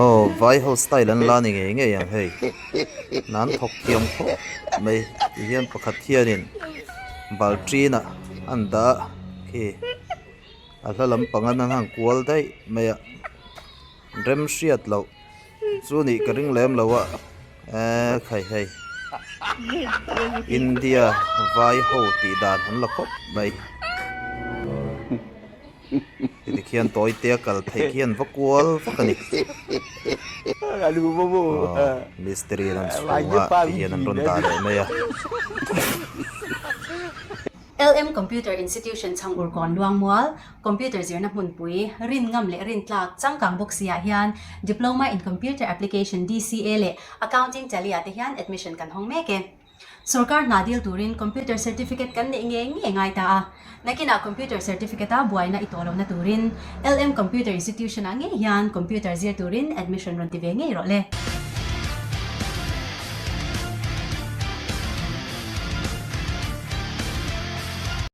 Aw vai ho style an la ni ngei ngei ang hei hna an thawk thiam khawp mai ti hian pakhat hianin balṭin ah an dah a khi a hla lampang an han kual daih mai a rem hriat loh chu nih ka ring lem lo a eee khai hei India vai ho tih dan an la khawp mai. Heti khian tawi te a kal theih khi an va kual vak a ni. Aw mistiri an chhungah ti hian an rawn dah leh mai a. LM Computer Institution chhang Urkawn Luangmual, Computer zirna hmunpui, rin ngam leh rin tlak changkang bawk si ah hian Diploma in Computer Application, DCA, leh Accounting Tally ah te hian admission kan hawng mek e. Sorkar hna dil turin computer certificate kan neih ngei ngei ngai ta a. Nakinah computer certificate a buaina i tawh lohna turin LM Computer Institution ah ngei hian computer zir turin admission rawn ti ve ngei rawh le.